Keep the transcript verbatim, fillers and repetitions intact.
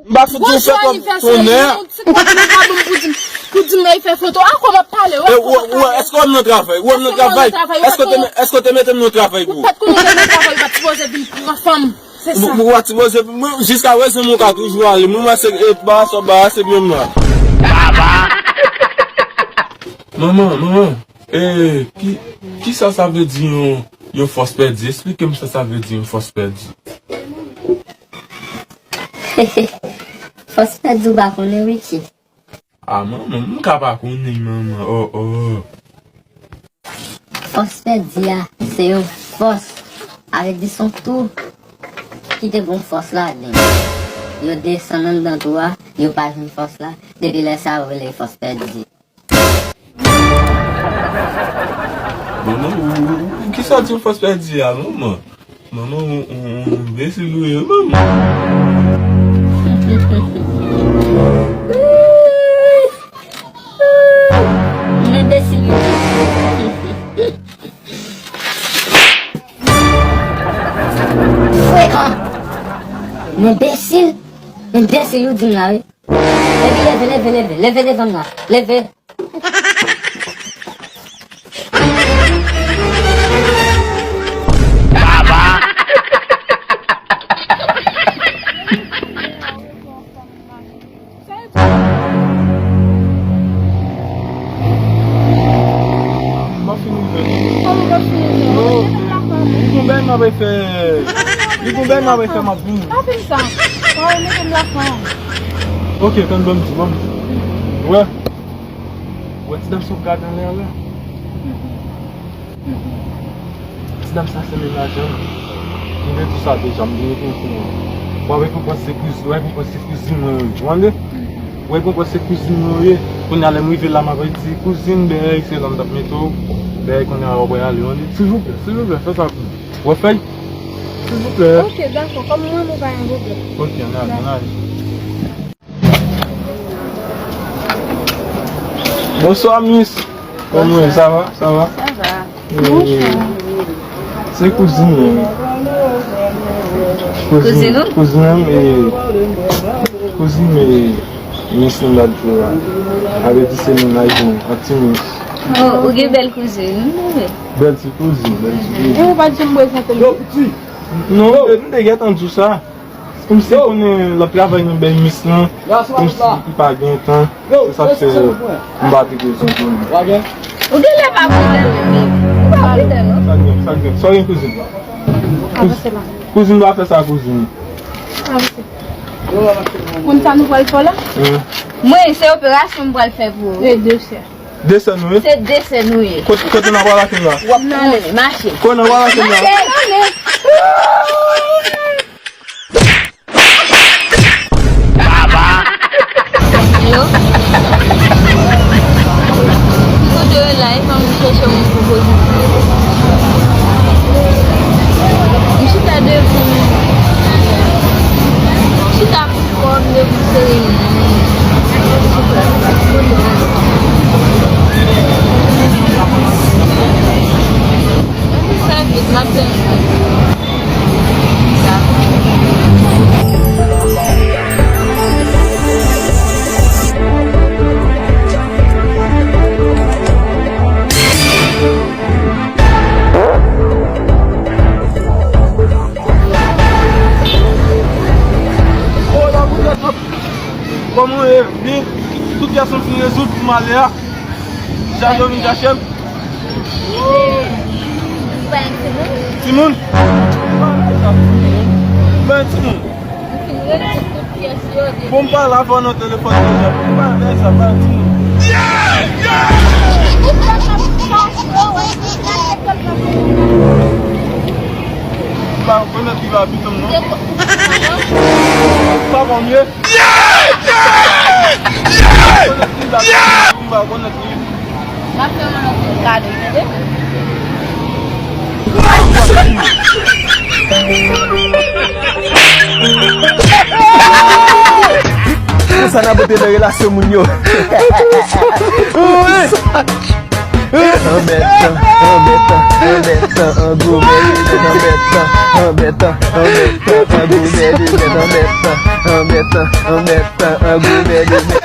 M pa fout di w fè kòb tonnè. Se kòb nou ka ban m pou di m, pou di m lè y fè foto. A, kòman w ap pale? Ou wè, ou wè, èske w wè m nan travay? Ou wè m nan travay? Èske w te, èske w te mete m nan travay pou ou? Ou pa t konnen w te nan travay, ou pa t sipoze vin pran fanm. Se sa. Ou pa t sipoze, mwen, jiska prezan, mwen ka toujou ale. Mwen, mwen, se, e, ba, sa, ba, se menm la. Manman, manman, e, ki, kisa sa vle di yon, yon fòs pèdi? Esplike m sa sa vle di yon fòs pèdi. Fòs pèdi ou pa konnen, Ricky? A, manman, m ka pa konnen, manman. Oh, oh. Fòs pèdi a, se yon fòs. Sa vle di se yon twou ki te gen yon fòs ladan l. Yo desann anndan twou a, yo pa jwenn fòs la. Depi lè sa, yo rele fòs pèdi. Manman, ou, ou, ou, kisa w di yon fòs pèdi a, manman? Manman, ou, ou, ou enbesil ou ye, manman. Ou enbesil ou ye. Frekan. Ou enbesil. Enbesil ou di m la, wi. Epi leve, leve, leve, leve devan m la. Leve. M ap fin rive. Kòman w ap fin rive? Oh. Mete m lafanm. Li gon bagay m ap fè. Li gon bagay m ap fè, m ap vini. Pa fin sa. Mete m lafanm. Ok, tann, ban m di, ban m di. Wè. Wè ti dam sa w gade anlè a la? Ti dam sa se mennaj an. M te di w sa deja, m te repete w. W ap rekonprann se kouzin, w ap rekonprann se kouzin mwen yo ye, w tande? W ap rekonprann se kouzin mwen yo ye. Kounye a lè m rive la, m ap di kouzin, bèy, se la m t ap mete w. Bèy, kounye a w ap ale, w tande? Silvouplè, silvouplè, fè sa pou mwen. W ap fè l? Silvouplè. Ok, dakò, kòm mwen, mwen pa gen pwoblèm. Ok, ann ale, ann ale. Bonswa, miss. Kòman w ye? Sa va? Sa va? Sa va. Eh, se kouzin mwen. Kouzin, kouzin mwen, eh, kouzin mwen, miss nan dat la. Avè di se mennaj mwen, ak ti miss. Oh, ou gen bèl kouzin, wi. Bèl ti kouzin, bèl ti kouzin. E ou pa t janm prezante m? Non, m te gentan di w sa. Kòmsi konnen l ap travay nan bèl mis lan, kòmsi li pa gen tan. Se sa k fè m pa te gen tan pou li. Ou gen lè pa pran lè menm. Ou pa pran lè non. Sa k gen, sa k gen. Sa w gen kouzin? Kouz-, kouzin pa fè sa kouzin. Konn sa nou pral fè la? Mwen, se operasyon m pral fè pou ou. E de sè. De sè nou ye? Se de sè nou ye. Kote, kote n ap pral ak nou la? W ap konnen, mache. Kote n ap pral ak nou la? Mache. Alo? Ki kote w ye la? E fò m chèche yon moun pou koze. M chita devan. M chita pou kò m devan sere m. Sa vit, m ap fè yon. Kòman w ye? Byen, tout kesyon fin rezoud pou m ale a. Jajo vin chache m. Ou pa gen timoun? Timoun? Ou pa gen timoun? Ou pa gen timoun? Ou fin rezoud tout pyès yo deja. Bon, m pale avè w nan telefòn deja. Ou pa gen sa, pa gen timoun. Ou pa rekonèt li pa pitit m non. Sa bon, m ye. Konsa n ap antre nan relasyon moun yo. Anbètan, anbètan, anbètan, an gwo bèl linèt, anbètan, anbètan, anbètan, an gwo bèl linèt, anbètan, anbètan, anbètan, an gwo bèl linèt.